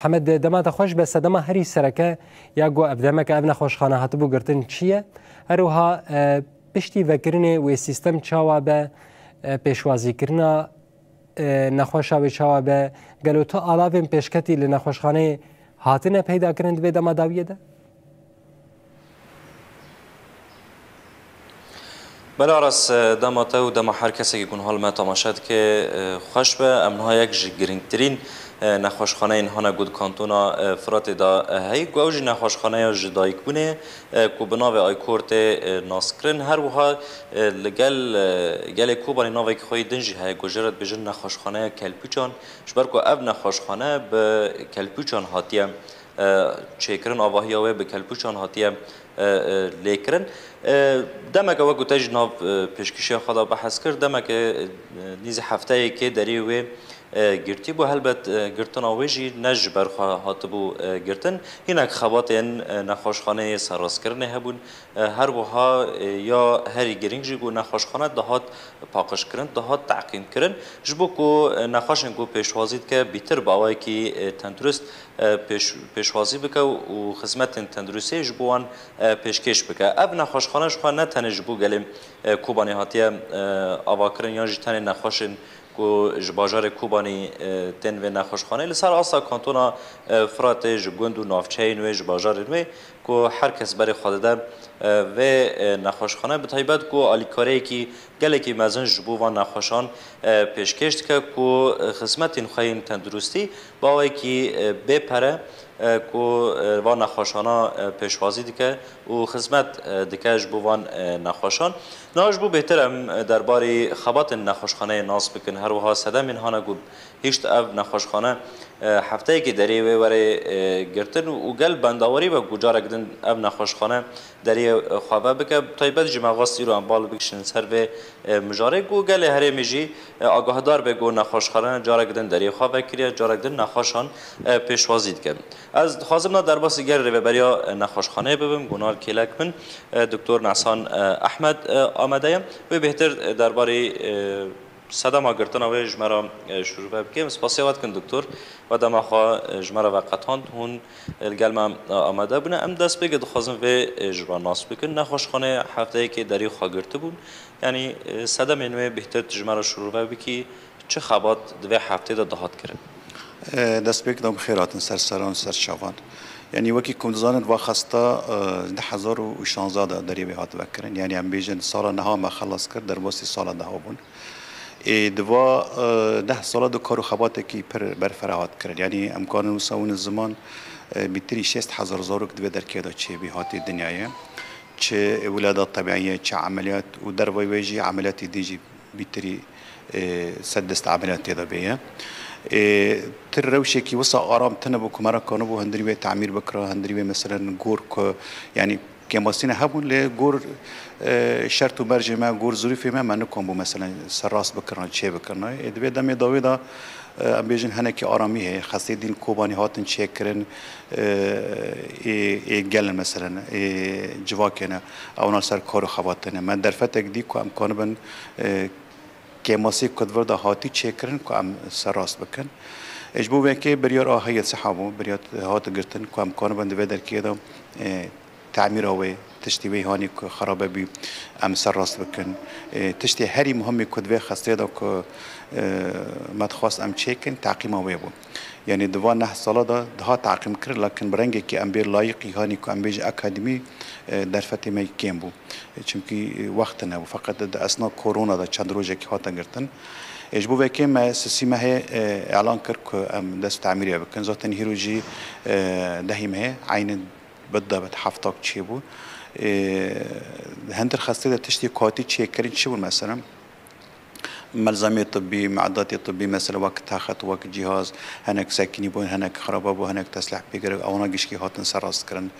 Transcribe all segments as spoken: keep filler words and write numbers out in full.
Hemed, dema te xweş be, sedema herî sereke ya ku ev demeke ev nexweşxane hatibû girtin çi ye? Her wiha, e, piştî vekirinê wê sîstem çawa be, e, pêşwazîkirina, e, nexweşa wê çawa be? Gelo tu alavên pêşketî li nexweşxaneyê hatine peyda kirin di vê dema dawiyê de? Bela res, e, dema te û dema her kesekî ku niha li me temaşe dike, e, xweş be. Em niha yek ji girîngtirîn, e, nexweşxaneyên hana ku di kantona, e, Firatê de, e, heye, ku ew jî nexweşxaneya ji dayikbûnê ye, e, ku bi navê Aykortê, e, nas kirin. Her wiha, e, li gel, e, gelê Kobanê navekî xwe yê din jî heye, ku jê re dibêjin nexweşxaneya kelpûçan, ji ber ku ev nexweşxane bi kelpûçan hatiye e, çêkirin, avahiya wê bi kelpûçan hatiye, e, e, lêkirin. E, demeke wek ku te jî nav, e, pêşkêşiya xwe de behs kir, demeke, e, nîzî hefteyekê derê wê, e, girtî bû. Helbet, e, girtina wê jî ne ji ber xwe hatibû, e, girtin. Hinek xebatên, e, nexweşxaneyê serrastkirinê hebûn. E, her wiha, e, ya herî girîng jî ku nexweşxane dihat paqijkirin, dihat teqîmkirin. Ji bo ku, e, nexweşên ku pêşwazî dike bîtir bi awayekî, e, tendurist, e, pêş-, pêşwazî bike û xizmetên tenduristiyê ji bo wan, e, pêşkêş bike. Ev nexweşxane ji xwe ne tenê ji bo gelê, e, Kobanê hatiye, e, avakirin yan jî tenê nexweşên ku ji bajarê Kobanî, e, tên vê nexweşxaneyê. Li ser asta kantona, e, Firatê ji gund û navçeyên wê, ji bajarên wê ku her kes berê xwe dide, e, vê, e, nexweşxane, bi taybet ku alîkariyekî gelekî mezin ji bo van nexweşan, e, pêşkêş dike ku, e, xizmetên xwe yên tenduristî bi awayekî, e, bê pere, e, ku, e, van nexweşana, e, pêşwazî dike û xizmet, e, dike ji bo van, e, nexweşan. Niha ji bo bêhtir em, e, derbarê xebatên nexweşxaneyê nas bikin, her wiha sedemên hana ku hişt ev nexweşxane, e, hefteyekê derê wê were, e, girtin û gel bendawerî be ku carek din ev nexweşxane deriyê, e, xwe vebike. Bi taybet jî me xwest îro em bal bikişin ser vê, e, mijarê ku gelê herêmê jî, e, agahdar be ku nexweşxane carek din deriyê xwe vekiriye, carek din nexweşan, e, pêşwazî dike. Ez dixwazim na derbasî gel rêveberiya, e, nexweşxaneyê bibim, Gunal Kêlek min, e, Doktor Nesan, e, Ehmed, e, amade ye. Wê bêhtir, e, derbarê, e, sedema girtina wê ji me re, e, şûrve bike. Em spasiya we dikin, Doktor. We dema xwe, e, ji me re veqetand, hûn, e, li gel me, e, amade bûne. Em destpêkê dixwazin vê, e, ji we nas bikin. Nexweşxaneyê hefteyekê derî xwe girtibûn. Yanî, e, sedemên wê bêhtir tu ji me re şûrve bikî. Çi xebat di vê heftê de dihat kirin? E, destpêk de bi xêr hatin ser seran û ser çavan. Yanî wekî ku em dizanin va xesta, e, di hezar û şanzeh de derê wê hat vekirin. Yanî em bêjin sala niha me xelas kir, derbasî sala niha bûn. Ê, di va, e, deh sala de kar û xebatekî pir berfireh hat kirin. Yanî em karin wisa win ziman, e, bîtirî şêst hezar zarok di vê derkê de çêbî hatî dinyayê. Çi wilada tebiî ye, çi emeliyat û dervayî wê jî emeliyatê din jî bîtirî, e, sed dest emeliyat tê de bê ye. E, tir rewşekî wisa aram tine bû ku me re kanibû hundirî wê temîr bikira, hundirî wê meselen gor ku, yanî kêmasîne hebûn, lê gor, e, şert û mercê me, gor zirûfê me, me nikom bû, meselen, serrast bikirina, çê bikirina. Ê, di vê demê dawê de, e, em bêjin, hinekî aramî heye. Xestê dîn Kobanî hatin çêkirin, e, ê, ê gelin, meselen, ê civakê ne. Ewna ser kar û xebatê ne. Me derfetek dî ku em kanibin, e, kêmasî ku di vir de hatî çêkirin ku em serrast bikin. E, ji bo vekê biryar a heyet siha bû, biryar hat girtin ku em kanibin di vê derkê de, e, temîra wê, tiştî wê hanî ku xerabe bî, em serrast bikin. E, tiştê herî muhimî ku di vê xestê de ku, e, me dixwest em çêkin, teqîma wê bû. Yanî di van neh sala de diha teqîm kir, lakin bi rengekî em bê layiqî hanî ku em bêjin akademî, e, derfetê me kêm bû. E, çimkî, e, wext nebû. Feqet di esna korona de çend rojekî hate girtin. E, ji bo vekê me sisî mehê, e, elan kir ku em dest temîrê bikin. Zaten hîro jî, e, dehî mehê, eynî bid de bid heftak çêbû. E, Hindir xestê de tiştê ku hatî çêkirin çi bûn mesela? Melzemê tibbî, me'datê tibbî, mesela wek texet, wek cîhaz, hinek sekinî bûn, hinek xeraba bû, hinek tesleh pê gerek, ewana gişkî hatin serrast kirin.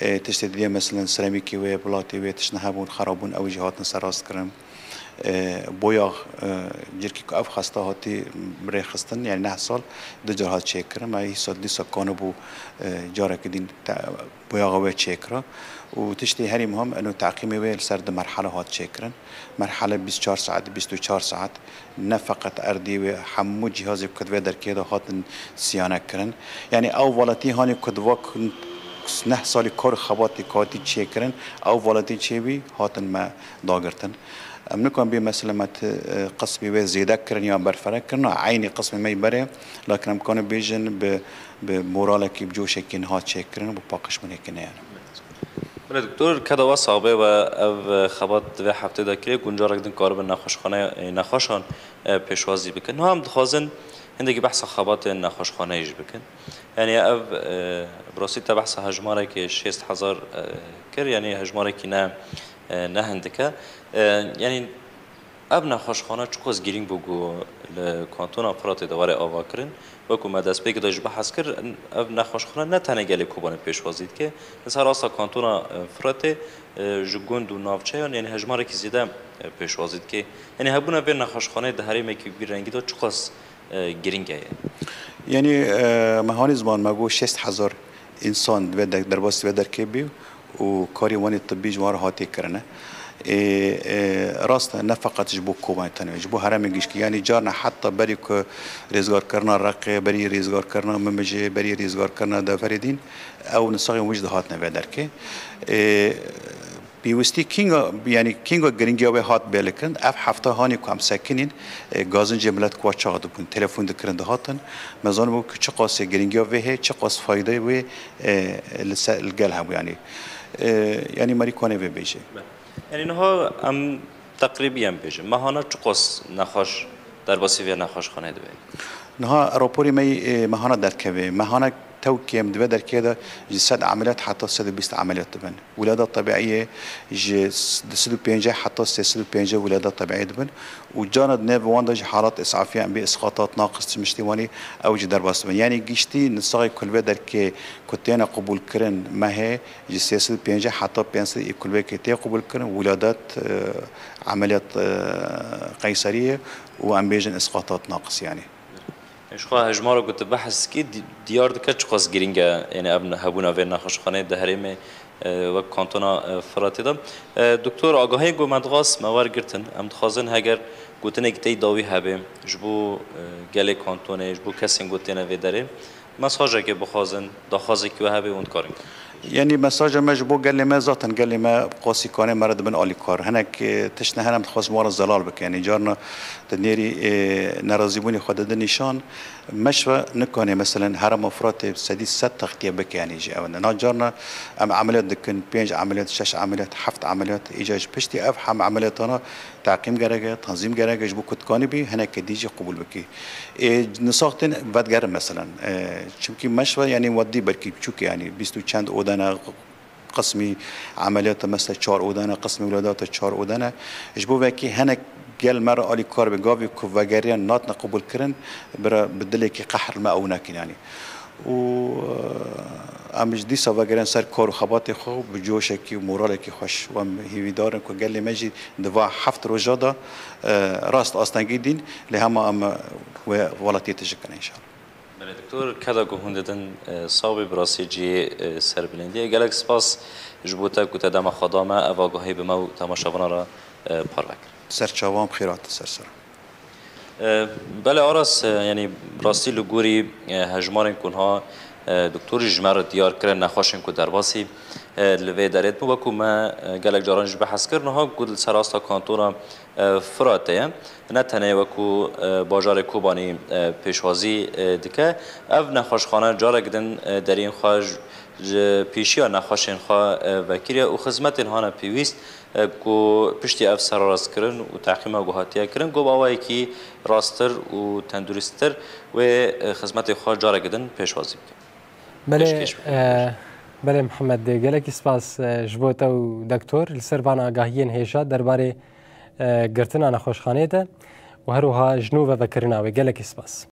E, tiştê didê, mesela seramîkê wê, bilatê wê, tişt hebûn, xerab bûn, ew jî hatin serrast kirin. E, boyax, e, cihekî ku ev xesta hatî rêxistin, yani neh sal du car hat çêkirin. Me îsa dîsa kanibû, e, careke din te-, boyaxa wê çêkira. Û tiştê herî muhim, eno teqîmê wê li ser du merhale hat çêkirin. Merhale bîst û çar saet, bîst û çar saet. Ne feqet erdî wê, hemû cîhazê ku di vê derkê de hatin siyane kirin. Yani ew valetî hanê ku di va ku neh salî kar û xebatê ku hatî çêkirin, ew valetî çêbî hatin me dagirtin. Em nikan bê mesela me ti, e, qismê wê zêde kirin ya berfireh kirin, eynî qismê me yî berê, lakin em kanin bêjin bi, bi moralekî, bi coşekî niha çêkirin, bi paqijbûnekî ne yani. Belê doktor, keda we sabe we ev, e, xebat di vê heftê de kirê, ku carek din karibin nexweşxane, e, nexweşan, e, pêşwazî bikin. Niha em dixwazin hindekî behsa xebatên nexweşxaneyê jî bikin. Yani ev, e, bi rastî te behsa hejmarekê şêst hezar, e, kir, yani hejmarekî ne, e, ne hindik e. E, yani ev nexweşxane çiqas girîng bû ku li kantona Firatê de were avakirin. Wekî me destpêkê de jî behs kir, ev nexweşxane ne tenê gelê Kobanê pêşwazî dike, li ser asta kantona, e, Firatê, e, ji gund û navçeyan, yani hejmarekî zêde, e, pêşwazî dike. Yani hebûna vê nexweşxaneyê di herêmekî bi vî rengî de çiqas, e, girîng e? Yani, e, me hanî ziman me got şêst hezar însan di vê der-, derbasî vê derkê bî û karê wanê tibî ji wan re hatê kirine. Ê, ê, rast e, ne feqet ji bo Kobanê tenê, ji bo herêmê gişkî. Yanî carna heta berî ku rêzgarkirina Reqê, berî rêzgarkirina Mimijê, berî rêzgarkirina deverê dîn, ew nisaxên wî jî dihatine vê derkê. Ê, pêwîstî kînga, yanî kînga giringiya wê hat bêlikin, ev hefta hanî ku em sekinîn, ê, gazincê milet ku çax dibûn, telefon dikirin dihatin. Me zanibû ku çiqasê giringiya vê heye, çiqas faydeyê wê, ê, li ser, li gel hebû, yanî. Ê, yanî merî kanê vê bêjê. Yani niha em teqrîbî em bêjin, mehana çiqas nexweş derbasî vê nexweşxaneyê dibe? Niha raporê me yê, e, mehana derkeve. Mehana tewkê em di vê derkê de ji sed emeliyat heta sed û bîst emeliyat dibin. Wilada tebiiyê ji s-, du sed û pêncî heta sê sed û pêncî wilada tebiiyê dibin. Û carna di nêv wan de jî halat îsafî em bê isqatat naqis tiştê wanî ew jî derbas dibin. Yani giştî nisaxê ku li vê derkê ku têne qebûlkirin mehê, ji sê sed û pêncî heta pênc sed ê kulbekê tê qebûlkirin, wîladet, e, emeliyat, e, qeyseriyê û em bêjin isqatat naqis, yanî. Ji xwe hejmara ku tu behs kî di-, diyar dike çiqas girîng e, yani ev ne-, hebûna vê nexweşxaneyê di herêmê, e, wek kantona, e, Firatê de. E, doktor, agahiyê ku me dixwast me wergirtin, em dixwazin heger gotinek tey dawî hebe, ji bo, e, gelê kantonê, ji bo kesên ku têne vê derê, mesajekê bixwazin, daxwazekî we hebe hûn dikarin? Yanî mesaja me ji bo gelê me, zaten gelê me qasî kanê me re dibin alîkar. Hinek, e, tişt ne hene em dixwazin wan re zelal bikin. Yanî carna di nêrî, e, nerazîbûnê xwe didin nîşan. Meşve nikanê, meselen, herêma Firatê sedî sed textiye bike, yanî ji ew ne. Na carna em emeliyat dikin, pênc emeliyat, şeş emeliyat, heft emeliyat, îca ji piştî ev hem emeliyatana teqîm gerek e, tanzîm gerek e, ji bo ku dikanî bî, hinekê dî jî qebûl bikî. Ê, nisaxtên vedigerin, meselen. Ê, çimkî meşve, yanî, wedî belkî biçûk e, yanî, bîst û çend odene, qismî emeliyata, mesela, çar odene, qismî wîladata çar odene. Ji bo vekî hinek gel me re alîkar be, gavê ku vegeriyan natine qebûlkirin, bira bi dilekî qehr me ew nekin, yanî. Û, e, em ji dîsa vegerin ser kar û xebatê xwe bi coşekî û moralekî xweş. Em hêvîdar in ku gelê me jî di va heft roja de, e, rast astengî dîn, lê hema em wê welatiyê tije kin înşallah. Belê doktor, keda ku hûn didin, e, sax bî, bi rastî cihê, e, serbilindî ye. Gelek spas ji bo te ku te dema xwe da me, ev agahî bi me û temaşevana re, e, parve kir. Ser çavan bi xêr hatin ser ser. E, belê Aras, e, yanî rastî li gorî, e, hejmarên ku niha, e, doktorî ji me re diyar kirin, nexweşên ku derbasî, e, li vê derê dibin, wekû me, e, gelek caran jî behs kir, niha ku li ser asta kantona, e, Firatê ye, ne tenê wekû, e, bajarê Kobanî, e, pêşwazî, e, dike. Ev nexweşxane carek din, e, deriyên xwe ji, ji pêşiya nexweşên xwe, e, vekiriye û xizmetên hane pêwîst, e, ku piştî ev serarastkirin û teqîma ku hatiye kirin, ku bi awayekî rasttir û tenduristtir wê, e, xizmetê xwe careke din pêşwazî bike. Belê, Pêşkêş bike. e, belê Mihemed, gelekî spas, e, ji bo te û doktor li ser van agahiyên hêja derbarê, e, girtina nexweşxaneyê de û her wiha ji nû vevekirina wê. Gelekî spas.